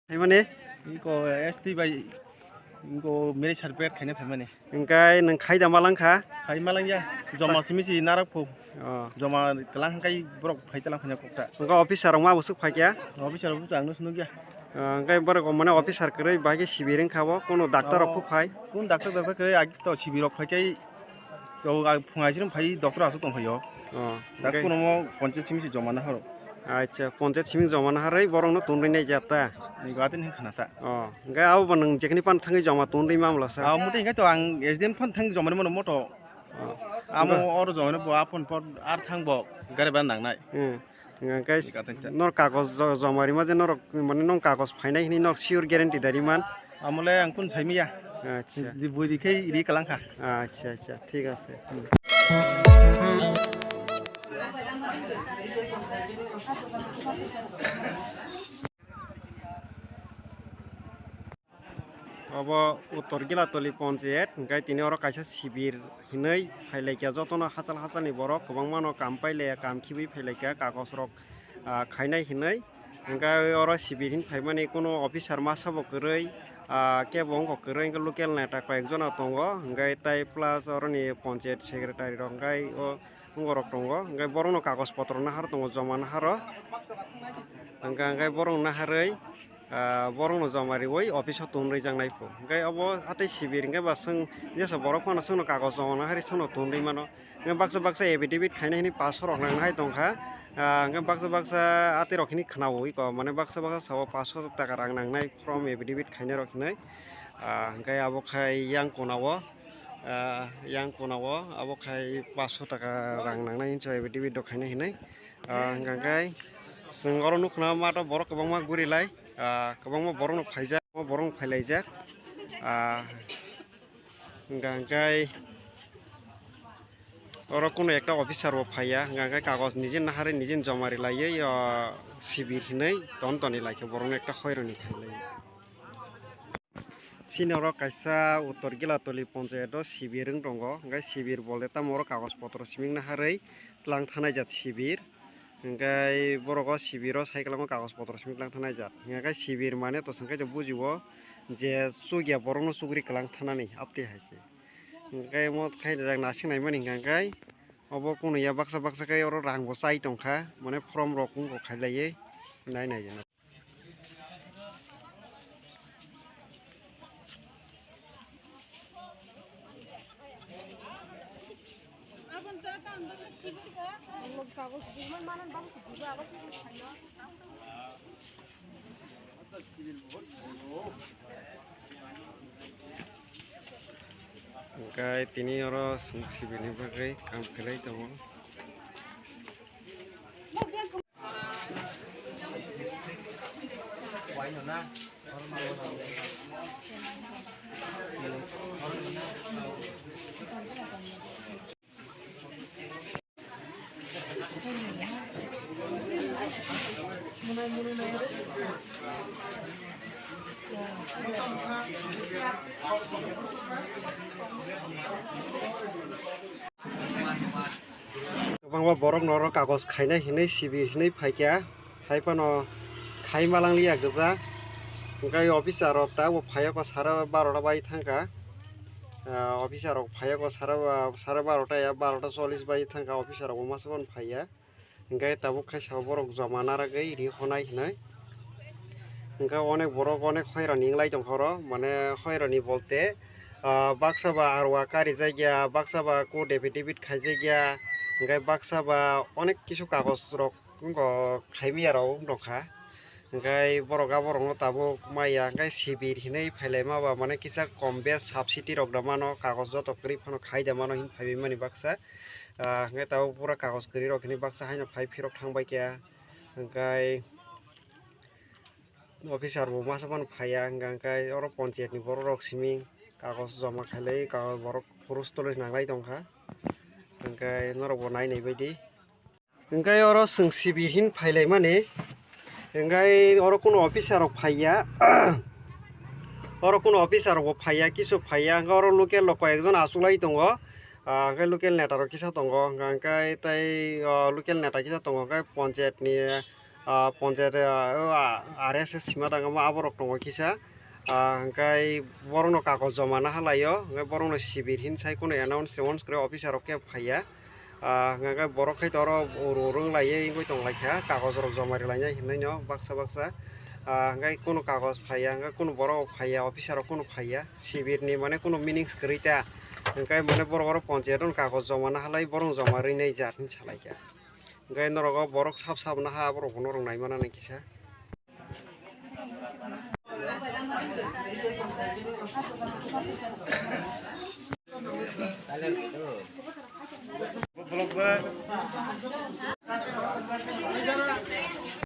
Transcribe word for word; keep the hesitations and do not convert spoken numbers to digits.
Phaimani? Iko S T bai, iko marriage certificate khaina phaimani. Hingkai nwng khai da malangkha? Khai malangya, joma simi si narak phu. Oh. Joma kalang hingkai borok phai talang phanya kokta. Hingkai officer rok ma busuk phaikya? Officer rok ang nus nukya. Ah, hingkai borok mane officer kwrwi bahai khe sibir wngkha bo, kuno doctor rok Oh. Phu phai? Kun doctor, doctor kwrwi agi to sibir rok phaikai. To ang phung aisirung phai doctor aswk tong phaio. Oh, Da hingkai kuno mo ponchayat simi si joma naharo. Acha, ponchayat simi joma naharwi borokno tonwi nai jata. Ni gati ni khana ta. Oh, hingkai abo bo nwng jekhni pan thangwi joma tonwi mamla sa. Ah, muti hingkai to ang S D M pan thang joma ni mono moto. Oh. Amo Hingkai oro joma ni bo apon por ar thang bo gari ba nangnai. Hmm. Hingkai Ni gati ta. Nor kagoj jo-, joma rima je norok mane nong kagoj phainai hini nor sure guarantee da riman. Amole ang kun saimiya. Acha. Di bui ri khai ri kalangkha. Acha, acha, thik ase. Hmm. Obo Uttor Gilatoli Ponchayat, hingkai tini oro kaisa sibir hinwi phailaikha jotono hachal hachalni borok kwbangmano kam pailaiya, kam khibi phailaikha, kagoj rok, ah, khainai hinwi. Hingke oro sibir hin phaimani kunu officer masa bo kwrwi, ah, kebo wngkha kwrwi, hingke local neta koi ek jona tongo, hingke tai plus oroni ponchayat secretary rok hingke o wngorok tongo, hingke borokno kagoj potro nahar tongo, joma naharo, hingke, hingke borok naharwi, ah, borokno joma riwi office o tonwi jaknai pho, hingke obo hatei sibir hingke ba chwng jesa borok phano chwngno kagoj joma nahari chwngno tonwi mano. Baksa baksa affidavit khaina hini paso rok nang hai tongkha. Ah, hingke baksa baksa ati rok hini khwnawi ko, mane baksa baksa sao paso taka rang nangnai from affidavit khaina rok hinwi. Ah, hingke abo khai yang kona o, ah, yang kona o abo khai paso taka rang nangnai hinwi affidavit rok khaina hinwi. Ah, hingke chwng oro nukha mato borok kwbangma guri lai, ah, kwbangma borok no phaijak, borok no phailaijak. Ah, Hingka hingkai oro kunu ekta officer bo phaiya, hingka hingkai kagoj nijin naharwi nijin joma rilaiwi, o, sibir hinwi ton toni laikha borokno ekta hoironi khailai. Chini oro kaisa Uttor Gilatoli Ponchayat o sibir wng tongo, hingkai sibir bolte tamo oro kagoj potro siming naharwi tlang thanai jat sibir. Hingkai borok o sibiro cycle o kagoj potro simi tlang thanai jat. Hingkai sibir mane to swngkhe to bujio je chukya borokno chukri kwlang thanani aptwi hai se. Hingkai omo khe rijak nasing naimani hingka hingkai obo kunu ya baksa baksa khe oro rang bo chai tongkha, mane form rok wngkha khailaiwi nai nai. Hingkai tini oro chwng sibini bagwi kam khlai tongo. Kwbangma borok norok kagoj khainai hinwi sibir hinwi phaikha, hai phano khai malangliya gwja. Hwnkhe officer rok tabuk phaiya kho sare barota bai thangkha. Ah, officer rok phaiya kho sare ba-, sare barota ya, barota chollish bai thangkha, officer rok bo masa phano phaiya. Hwnkhe tabuk khe sabo borok joma narwgwi ri honai hinwi. Hwnkhe onek borok onek hoirani wnglai tongkha oro, mane hoirani bolte, ah, baksa ba R O I karijak ya, baksa ba court affidavit khaijak ya, hwnkhe baksa ba onek kisu kagoj rok wngkha khaimya rok wng tongkha. Hwnkhe borok a borokno tabuk maya hwnkhe sibir hinwi phailaima ba mane kisa kom bes subsidy rok da mano, kagoj joto kwrwi phano khai da mano hinwi phaiwi mani baksa. Ah, hwnkhe tabuk pura kagoj kwrwi rok hinwi baksa haino phai phirok thang bai kha. Hwnkhe officer bo masa phano phaiya, hwnkhe oro ponchayat ni borok rok simi kagoj joma khailai, kagoj borok khorus tolwi nanglai tongkha, hwnkhe norok bo nai nai baidi. Hwnkhe oro chwng sibir hin phailaimani, hwnkhe oro kunu officer rok phaiya, oro kunu officer rok bo phaiya, kisu phaiya, hwnkhe oro local rok koi ek jon achuklai tongo, ah, hwnkhe local neta rok kisa tongo, hwnkhe tei, ah, local neta kisa tongo, hwnkhe ponchayat ni, ah, ponchayat, ah, o, ah, R S S sima tangma aborok tongo kisa. Ah, hwnkhe borokno kagoj joma naha laio, hwnkhe borokno sibir hin sai kheno announce, announce khe officer rok khe phaiya. Ah, hwnkhe borok khai toro uru uru wng laiwi wngwi tong laikha, kagoj rok joma ri lainai hinwi no baksa baksa. Ah, hwnkhe kheno kagoj phaiya, hwnkhe kheno borok phaiya, officer rok kheno phaiya, sibir ni mane kheno meanings kwrwi ta, hwnkhe mane borok oro ponchayat o kagoj joma naha lai, borok joma rwi nai jak hin sa laikha. Hwnkhe norok o borok sab sab naha aborok bo norok nai mana nai kisa.